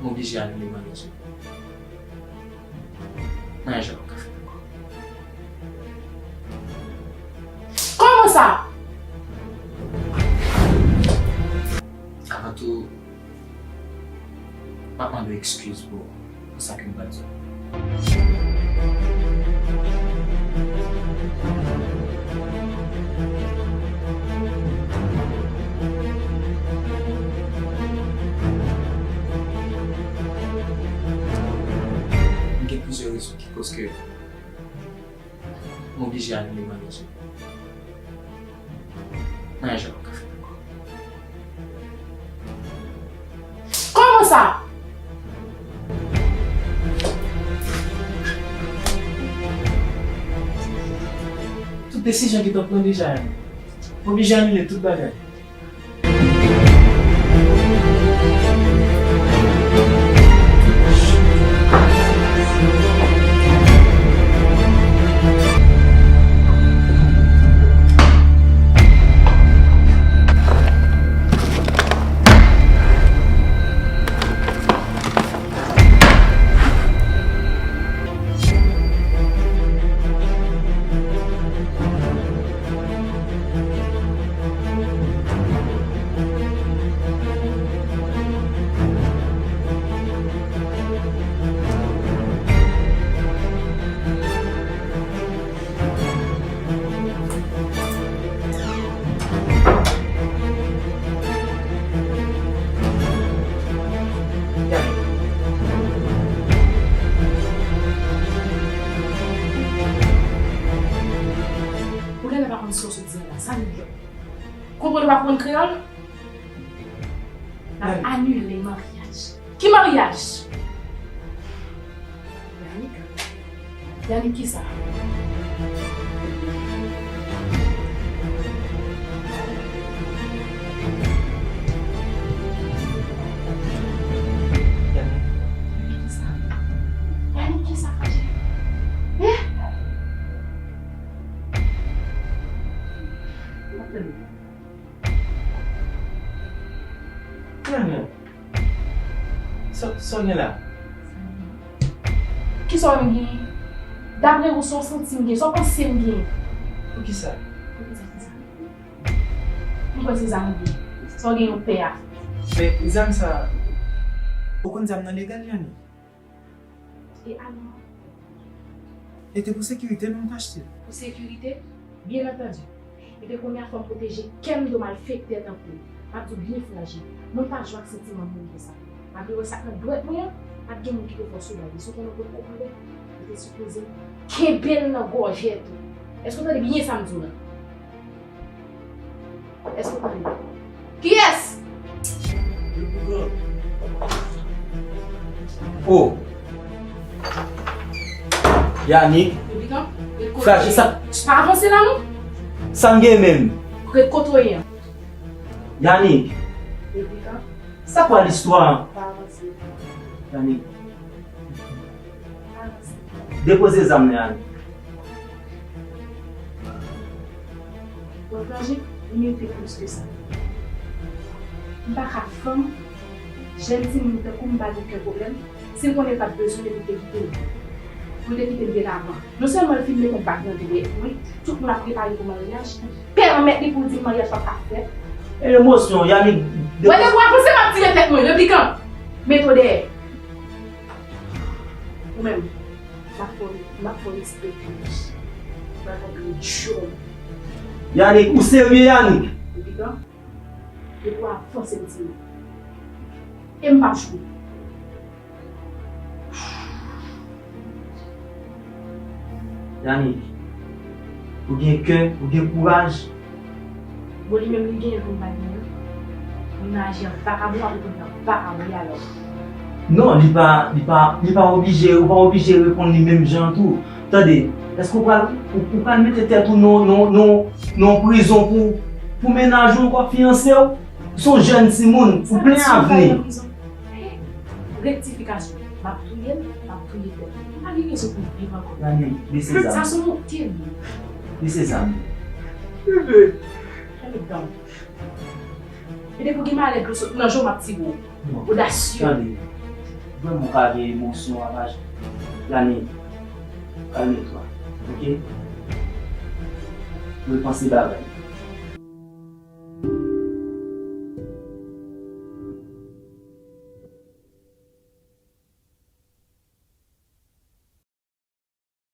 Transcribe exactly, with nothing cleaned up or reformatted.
M oblije anile maryaj la. Nan yon jan w ka fè ankò. Kòman sa? Avan tou, m ap mande w ekskiz pou, pou sa ke m pral di w. M gen plizyè rezon ki koz ke m oblije anile maryaj la. Nan yon jan w ka fè ankò. Kòman sa? Tout desizyon ki t ap pran deja, m oblije anile tout bagay. Ou genlè pa konn sa w sot di a la, sa nou di. Konprann ou pa konprann kreyòl? N ap anile maryaj. Ki maryaj? Yannick. Yannick kisa? Yannick kisa? Yannick kisa, Frangé? Hein? Frangé. Sa, sa w gen la? Kisa w wè m genyen? Dapre ou, sa w santi m genyen, sa w panse m genyen? Poukisa? Poukisa, poukisa? M kwè se zam ou gen. Sa w gen yon pè a. Men zam sa, ou konn zam nan legal, Yannick? E alò? E te pou sekirite nou m t achte l. Pou sekirite? Byen antandi. Epi kounye a fò m pwoteje kè m de malfektè tankou w. M ap di w byen Frangé, mwen pa jwe ak santiman moun konsa. M ap vle wè sa k nan dwèt mwen an, ap gen moun ki te fè w sou bagay. Si w konnen w pot ko pran dwèt, ou te sipoze kenbe l nan gòjèt ou. Èske w tande byen sa m di w la? Èske w tande? Kiyès? Oh! Yannick. Frè, sa. Pa avanse la non. Sa m gen menm? Ret kote w ye an. Yannick. Sa kwa listwa an? Pa avanse. Yannick. Depoze zam nan, Yannick. Bon, Frangé, ou merite plis ke sa. M pa ka fanm, jèn timoun tankou m ba li okenn pwoblèm. Si l konnen l pa t bezwen l, epi l te kite m. Pou l te kite m byen avan. Non sèlman l fin met yon bag nan dwèt mwen, tout moun ap prepare pou maryaj, pèmèt li pou l di m maryaj p ap ka fèt. Emosyon, Yannick. Wè, depi w avanse, m ap tire tèt mwen, replikan. Mete w dèyè. Ou menm, m ap fè w, m ap fè w respekte w. M ap fè w gen djòl. Yannick, ou serye, Yannick? Epi tan, depi w avanse m tire. E m p ap jwe. Yannick, ou gen kè, ou gen kouraj. Bon, li menm li genyen pou l pa genyen. Moun nan aji an vakabon, apre pou l nan vakabon, e alò? Non, li pa, li pa, li pa oblije, ou pa oblije reponn li menm jan tou. Tande, èske ou pral, ou, ou pral mete tèt ou nan, nan, nan, nan prizon pou, pou mennaj ou ankò, fiyanse w? Se yon jèn timoun, ou plen avni. Rektifikasyon. M ap touye l, m ap touye tèt mwen. M pa gen rezon pou m viv ankò. Yannick, bese zam. Sa se yon wont li ye. Bese zam. Bebe. Calm down. E depi w gen malè dlo sot nan je w, m ap tire w. Non. Odasye. Tande. Vrèman w ka gen emosyon a, pa jan. Lani, kalme twa, oke? Repanse bagay.